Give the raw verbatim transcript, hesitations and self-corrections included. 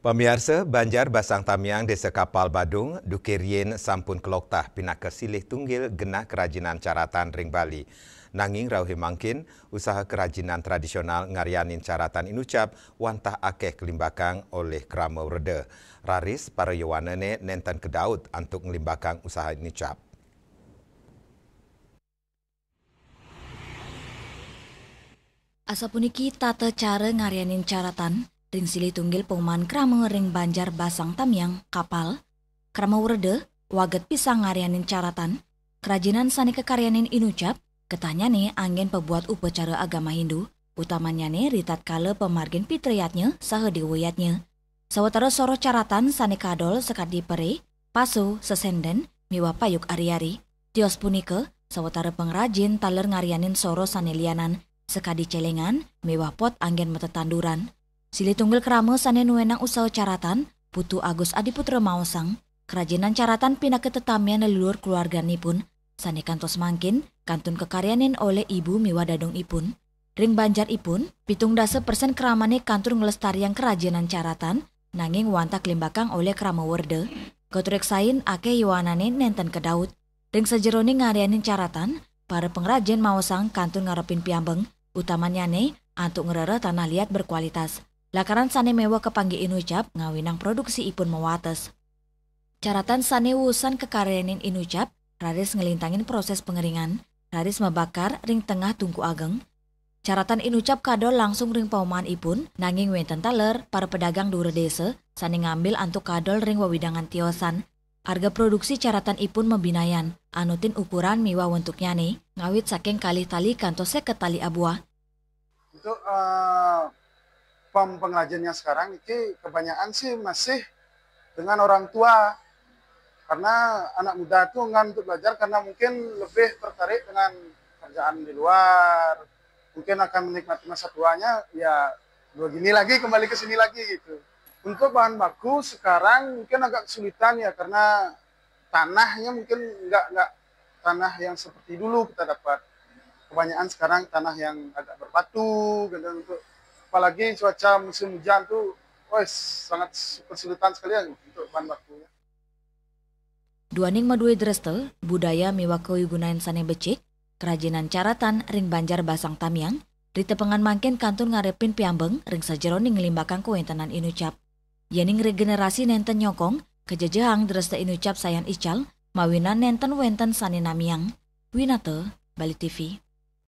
Pamiarsa, Banjar Basang Tamiang, Desa Kapal Badung, duké riyin sampun kaloktah pinaka silih tunggil genah kerajinan caratan ring Bali. Nanging rauh mangkin, usaha kerajinan tradisional ngaryanin caratan inucap wantah akéh kalimbakang olih krama wreda. Raris para yowanané nénten kedaut antuk nglimbakang usaha inucap. Asapuniki tata cara ngaryanin caratan ring silih tunggil pauman krama ring Banjar Basang Tamiang, Kapal. Krama wreda, waget pisang ngaryanin caratan, kerajinan sané kakaryanin inucap, ketahnyané anggén pabuat upacara agama Hindu, utamannyané ritatkala pamargin Pitra Yadnya saha Dewa Yadnya. Sawatara soroh caratan sané kadol sakadi peré, paso, sesénden, miwah payuk ari-ari. Tios punika, sawatara pangrajin taler ngaryanin soroh sané lianan, sakadi céléngan, miwah pot anggén matetanduran. Silih tunggil krama sané nuénang usaha caratan, Putu Agus Adiputra maosang, kerajinan caratan pinaka tetamian leluhur keluarganipun, sané kantos mangkin kantun kakaryanin olih ibu miwah dadungipun. Ring banjaripun, pitung dasa persén kramané kantun nglestariang kerajinan caratan, nanging wantah kalimbakang olih krama wreda. Katureksain akéh yowanané nénten kedaut. Ring sajeroning ngaryanin caratan, para pangrajin maosang kantun ngarepin piambeng, utamannyané antuk ngrereh tanah liat berkualitas. Lakaran sané méweh kapanggih inucap ngawinang produksiipun mawates. Caratan sané wusan kakaryanin inucap, raris nglintangin proses pangeringan, raris mabakar ring tengah tungku ageng. Caratan inucap kadol langsung ring paumanipun, nanging wénten taler para pedagang dura désa sané ngambil antuk kadol ring wewidangan tiosan. Arga produksi caratanipun mabinayan, anutin ukuran miwah wentuknyané, ngawit saking kalih tali kantos séket tali abuah. Untuk, eh, pem-, pengrajin yang sekarang niki kebanyakan sih masih dengan orang tua. Karena anak muda tuh enggan untuk belajar karena mungkin lebih tertarik dengan kerjaan di luar. Mungkin akan menikmati masa tuanya, ya begini lagi, kembali ke sini lagi gitu. Untuk bahan baku sekarang mungkin agak kesulitan ya, karena tanahnya mungkin nggak, nggak tanah yang seperti dulu kita dapat. Kebanyakan sekarang tanah yang agak berbatu, kadang untuk, apalagi cuaca musim hujan tuh, wes, sangat kesulitan sekali ya untuk bahan bakunya. Duaning madué dresta, budaya miwah kawigunan sané becik, kerajinan caratan ring Banjar Basang Tamiang, ritepengan mangkin kantun ngarepin piambeng ring sajeroning nglimbakang kawéntenan inucap. Yéning regenerasi nénten nyokong, kajejehang dresta inucap sayan ical, mawinan nénten wénten sané namiang. Winata, Bali T V.